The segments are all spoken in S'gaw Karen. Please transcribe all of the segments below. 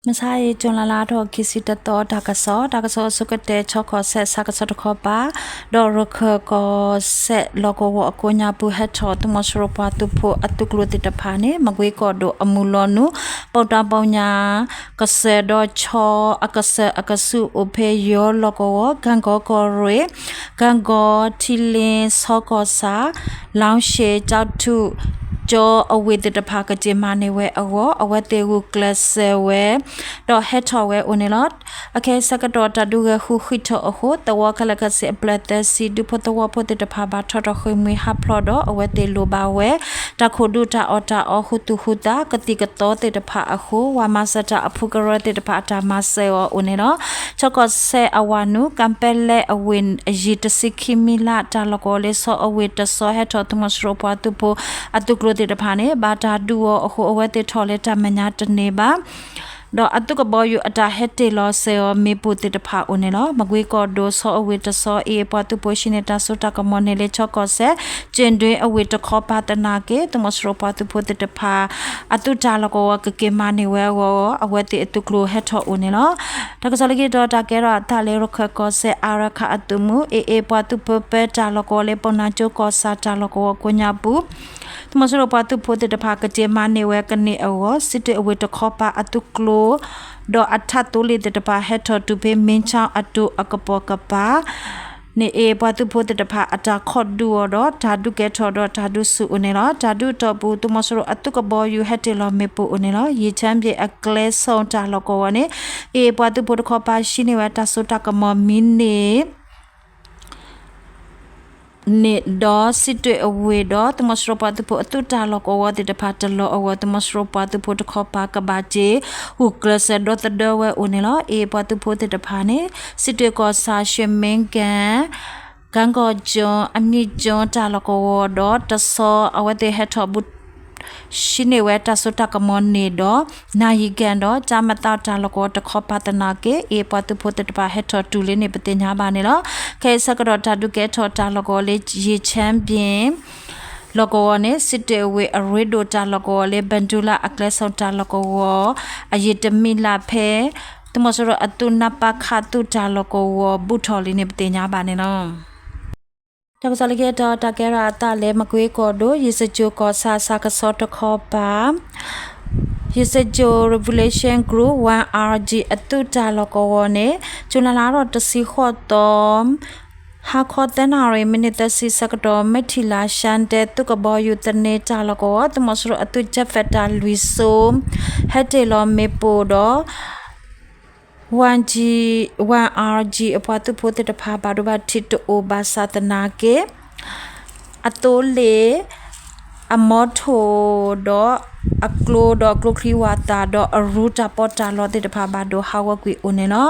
မုၢ်ဆါအံၤ ကၠူၤလါလါထီၣ်ခံဆံတသီ တၢ်ကစီၣ်, တၢ်ကစီၣ်အဆိကတၢၢ် ချီကီၢ်စဲၣ် ဆၣ်ကဆီတခီပၤ, ဒီးရခၢၣ်ကီၢ်စဲၣ်လီၢ်ကဝီၤအကိးညါပူၤ ဟဲထီၣ်သုးမီၤစိရိၤပှၤသုးဖိအသုးကျိၤသ့ၣ်တဖၣ်န့ၣ် မကွ့ကီၢ်ဒိၣ်အမုၢ်လီၤနုာ် ပီၣ်တၢ်ပီၣ်ညါ ကစၢၢ်ဒီးဆီအကစၢၢ်အကဆူးအိၣ်ဖဲယီၤလီၢ်ကဝီၤ, ကၣ်ကီကီၢ်ရ့ၣ်, ကၣ်ကီထံလ့ ဆီကီၢ်ဆၣ် လီၤရှ့ ကၠီထူၣ် ကၠီအဝ့ၢ်သ့ၣ်တဖၣ် ကက့ၤမၤန့ၢ်ဝဲအဂီၢ် အဝဲသ့ၣ်ဂုာ်ကျဲးစၢးဝဲ ဒီးဟဲထီၣ်ဝဲအိၣ်န့ၣ်လီၤ. အခဲအံၤဆၢကတီၢ် တၢ်ဒုးဂဲၤဃုာ်ဃံးထီၣ်အဃိ သဝီခဲလၢာ်ခဲဆ့အဖျၢၣ်သၢဆံ ဒူဖိသဝီဖိသ့ၣ်တဖၣ် ဘၣ်ထီၣ်ထီၣ်ဃ့ၢ်မှံဟးဖျိးဒီး အဝဲသ့ၣ်လိၣ်ဘၣ်ဝဲ တၢ်ခိၣ်ဒူတၢ်အီၣ်တၢ်အီ ဃူသူၣ်ဃူသး ကသံၣ်ကသီသ့ၣ်တဖၣ်အဃိ ဝၤမၤစၢၤတၢ်အဖုကရၢသ့ၣ်တဖၣ် အတၢ်မၤစၢၤအီၤအိၣ်န့ၣ်လီၤ. ဆီကီၢ်စဲၣ်အဝၤနုာ် ကၣ်ပဲလဲအဝ့ၢ် ယံၤတဆံခံမံလး တၢ်လီၢ်ကဝီၤလၢ ဆီအဝ့ၢ်တဆီ ဟဲထီၣ်သုးမီၤစိရိၤပှၤသုးဖိအသုးကျိၤသ့ၣ်တဖၣ်န့ၣ် ဘၣ်တၢ်ဒုးအီၤအဃိ အဝဲသ့ၣ်ထီၣ်လၢတၢ်မဲာ်ညါတန့ၢ်ဘၣ် ဒီးအသုးကဘီယူၤအတၢ်ဟဲတ့ၢ်လီၤစၢၤအီၤ မ့ၣ်ပိၢ်သ့ၣ်တဖၣ်အိၣ်န့ၣ်လီၤ. မကွ့ကီၢ်ဒိၣ် ဆီအဝ့ၢ်တဆီ အ့ၣ် ပှၤသုးဖိဟံးန့ၢ်တၢ်စိတၢ်ကမီၤန့ၣ်လၢ ဆီကီၢ်စဲၣ် ကၠ့ၣ်ဒွ့အဝ့ၢ်တခီပၤသနာ်က့ သုးမီၤစိရိၤပှၤသုးဖိသ့ၣ်တဖၣ် အသုးတၢ်လီၢ်ကဝီၤကက့ၤမၤန့ၢ်ဝဲအဂီၢ် အဝဲသ့ၣ်အသုးကျိၤဟဲထီၣ်အိၣ်န့ၣ်လီၤ. တၢ်ကစီၣ်လၢခံတတီၤ တၢ်ကဲထီၣ်အသးလၢ ရခၢၣ်ကီၢ်စဲၣ် အါရခၣ်အသုးမုၢ် အ့ၣ် အ့ၣ် ပှၤသုးဖိပၢတၢ်လီၢ်ကဝီၤလၢ ပီၣ်နါကၠိကီၢ်ဆၣ်တၢ်လီၢ်ကဝီၤကိးညါပူၤ သုးမီၤစိရိၤပှၤသုးဖိသ့ၣ်တဖၣ် ကက့ၤမၤန့ၢ်ဝဲကန့ၢ်အဂီၢ် စံးတွ့အဝ့ၢ်တခီပၤအသုးကျိၤ ဒီးအထးသိလ့ၣ်သ့ၣ်တဖၣ် ဟဲထီၣ်တုၤဖဲ မ့ၣ်ဆီအတိၤအကပိာ်ကပၤ န့ၣ် အ့ၣ် ပှၤသုးဖိသ့ၣ်တဖၣ် အတၢ်ခိးဒုးအီၤဒီး တၢ်ဒုးကဲထီၣ်ဒီးတၢ်ဒုးဆူၣ်အိၣ်န့ၣ်လီၤ. တၢ်ဒုးအတီၢ်ပူၤ သုးမီၤစိရိၤအသုးကဘီယူၤ ဟဲတ့ၢ်လီၤမ့ၣ်ပိၢ်အိၣ်န့ၣ်လီၤ. ယ့ၣ်ခၠၣ်ဘ့ၣ်အကျဲဆိၣ်တၢ်လီၢ်ကဝီၤန့ၣ် အ့ၣ် ပှၤသုးဖိတခီပၤ ဟံးန့ၢ်ဝဲတၢ်စိတၢ်ကမီၤမံးနံး န့ၣ်ဒီး စံးတွ့အဝ့ၢ်ဒီး သုးမီၤစိရိၤပှၤသုးဖိအသုးတၢ်လီၢ်ကဝီၤသ့ၣ်တဖၣ်တလီၤအဂီၢ် သုးမီၤစိရိၤပှၤသုးဖိတခီပၤ ကဘၣ်စ့ၢ်ဂုာ်ကျဲးစၢးဒီသဒၢဝဲအိၣ်န့ၣ်လီၤ. အ့ၣ် ပှၤသုးဖိသ့ၣ်တဖၣ်န့ၣ် စံးတွ့ကီၢ်ဆၣ် ရွှေမင်းဂံ ကၣ်ကီကၠိ အမံကၠိတၢ်လီၢ်ကဝီၤဒီး တဆီ အဝဲသ့ၣ်ဟဲထီၣ်ဘူး ဟံးန့ၢ်ဝဲတၢ်စိတၢ်ကမီၤန့ၣ်ဒီး နၢ်ယံၤကၣ်ဒီး ကၠါမသးတၢ်လီၢ်ကဝီၤတခီပၤသနာ်က့ အ့ၣ် ပှၤသုးဖိသ့ၣ်တဖၣ် ဟဲထီၣ်တုၤလၢန့ၣ် ပသ့ၣ်ညါဘၣ်န့ၣ်လီၤ. ခဲအံၤဆၢကတီၢ် တၢ်ဒုးကဲထီၣ်တၢ်လီၢ်ကဝီၤလၢ ယ့ၣ်ခၠၣ်ဘ့ၣ် လီၢ်ကဝီၤန့ၣ် စံးတွ့အဝ့ၢ်အရ့ဒိၣ်တၢ်လီၢ်ကဝီၤလၢ ဘၣ်ဒူလၣ်အကျဲဆိၣ်တၢ်လီၢ်ကဝီၤ အယံၤတမံၤလၢ်ဖဲ သုးမီၤစိရိၤအသုးနါပၣ်ခၣ်သုးတၢ်လီၢ်ကဝီၤ ဘူးထီၣ်လံန့ၣ် ပသ့ၣ်ညါဘၣ်န့ၣ်လီၤ. တၢ်ကစီၣ်လၢခံတတီၤ တၢ်ကဲထီၣ်အသးလၢ မကွ့ကီၢ်ဒိၣ် ယ့ၣ်စကၠိၣ်ကီၢ်ဆၣ် ဆၣ်ကဆီတခီပၤ ယ့ၣ်စကၠိၣ် Revolution Group ဝၣ် အါကၠံ အသုးတၢ်လီၢ်ကဝီၤန့ၣ် ကၠူၤလါလါထီၣ်တဆံဃိးသီ ဟါခီသၢနၣ်ရံၣ် မံးနံးသၢဆံဆၢကတီၢ် မဲၣ်ထံလါ ရှါတဲ သုးကဘီယူၤသန့တၢ်လီၢ်ကဝီၤ သုးမီၤစိရိၤအသုး Jet Fighter လွံၢ်စိ ဟဲတ့ၢ်လီၤမ့ၣ်ပိၢ်ဒီး ဝၣ် အါကၠံ အပှၤသုးဖိသ့ၣ်တဖၣ် ဘၣ်ဒိဘၣ်ထံးတအိၣ်ဘၣ်ဆၣ်သနာ်က့ အသိလ့ၣ် အမီထိၣ်ဒီး အကျိဒီးကျိချံဝၣ်သၣ်ဒီးအရူတၢ်ပီးတၢ်လီသ့ၣ်တဖၣ် ဘၣ်ဒိဟးဂီၤကွံာ်အိၣ်န့ၣ်လီၤ.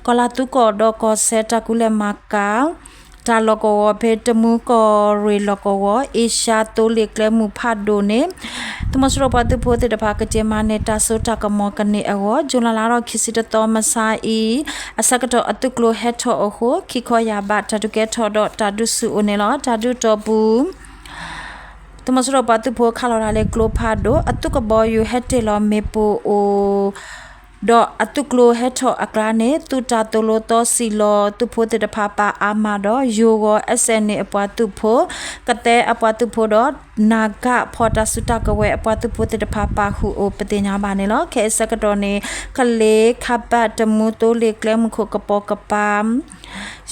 ကီၢ်လၤသူကီၢ်ဒီးကီၢ်စဲၣ်တၢ်ကူၣ်လဲၤမၤကၤ တၢ်လီၢ်ကဝီၤဖဲတမူကီၢ်ရ့ၣ်လီၢ်ကဝီၤ အ့ရှါသိလ့ၣ်ကျဲမုၢ်ဖးဒိၣ်န့ၣ် သုးမီၤစိရိၤပှၤသုးဖိသ့ၣ်တဖၣ် ကက့ၤမၤန့ၢ်တၢ်စိတၢ်ကမီၤကန့ၢ်အဂီၢ် ကၠူၤလါလါထီၣ်ခံဆံတသီ မုၢ်ဆါအံၤ အဆၢကတီၢ်အသုးကျိၤဟဲထီၣ်အဃိ ခံခီယၢ်ဘး တၢ်ဒုးကဲထီၣ်ဒီးတၢ်ဒုးဆူၣ်အိၣ်န့ၣ်လီၤ. တၢ်ဒုးတီၢ်ပူၤ သုးမီၤစိရိၤပှၤသုးဖိခးလီၤတၢ်လၢကျိဖးဒိၣ် အသုးကဘီယူၤဟဲတ့ၢ်လီၤမ့ၣ်ပိၢ်အိၣ် ဒီးအသုးကျိၤဟဲထီၣ်အကျါန့ၣ် သုးတၢ်သိၣ်လိသီစံၣ်လီၤ သုးဖိသ့ၣ်တဖၣ်ပာ်အါမးဒီး ယိၤဂီၤ SNA အပှၤသုးဖိ ကသဲအပှၤသုးဖိဒီး နၢ်ကၣ် ဖီၣ်တၢ်စုတၢ်ကဝဲၤအပှၤသုးဖိသ့ၣ်တဖၣ်ပာ်ဃုာ်အိၣ် ပသ့ၣ်ညါဘၣ်န့ၣ်လီၤ. ခဲအံၤဆၢကတီၢ်န့ၣ် ကလ့ ခါပၣ် တမူ သိလ့ၣ်ကျဲမုၢ်ခိၣ်ကပိာ်ကပၤ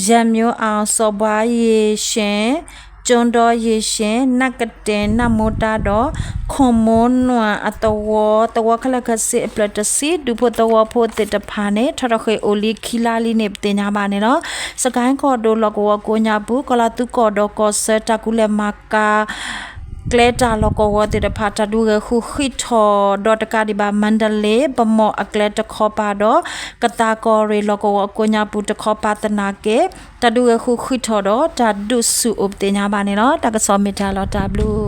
ယၢ်မျိၤအၣ် စီၤဘှါယ့ၣ်ၡ့ၣ် ကၠိဒီယ့ၣ်ၡ့ၣ် နၢ်ကတဲၣ် နၢ်မိတၢ်ဒီး ခိၣ်မိနွၣ်အသဝီ သဝီခဲလၢာ်ခဲဆ့အဖျၢၣ်တဆံ ဒူဖိသဝီဖိသ့ၣ်တဖၣ်န့ၣ် ထီၣ်ထီၣ်ဃ့ၢ်အိၣ်လံခံလါလံန့ၣ် ပသ့ၣ်ညါဘၣ်န့ၣ်လီၤ. စကဲၣ်ကီၢ်ဒိၣ်လီၢ်ကဝီၤကိးညါပူၤ ကီၢ်လၤသူကီၢ်ဒီးကီၢ်ဆၢတၢ်ကူၣ်လဲၤမၤကၤ ကျဲတၢ်လီၢ်ကဝီၤသ့ၣ်တဖၣ် တၢ်ဒုးဂဲၤဃုာ်ဃံးထီၣ်ဒီးတကးဒံးဘၣ် မါဒလ့ ပမီၣ်အကျဲတခီပၤဒီး ကသးကီၢ်ရ့ၣ်လီၢ်ကဝီၤကိးညါပူၤတခီပၤသနာ်က့ တၢ်ဒုးဂဲၤဃုာ်ဃံးထီၣ်ဒီးတၢ်ဒုးဆူၣ်အိၣ်ပသ့ၣ်ညါဘၣ်န့ၣ်လီၤ. တၢ်ကစီၣ်မ့ၢ်တၢ်လီၤတၢ်ဘျုး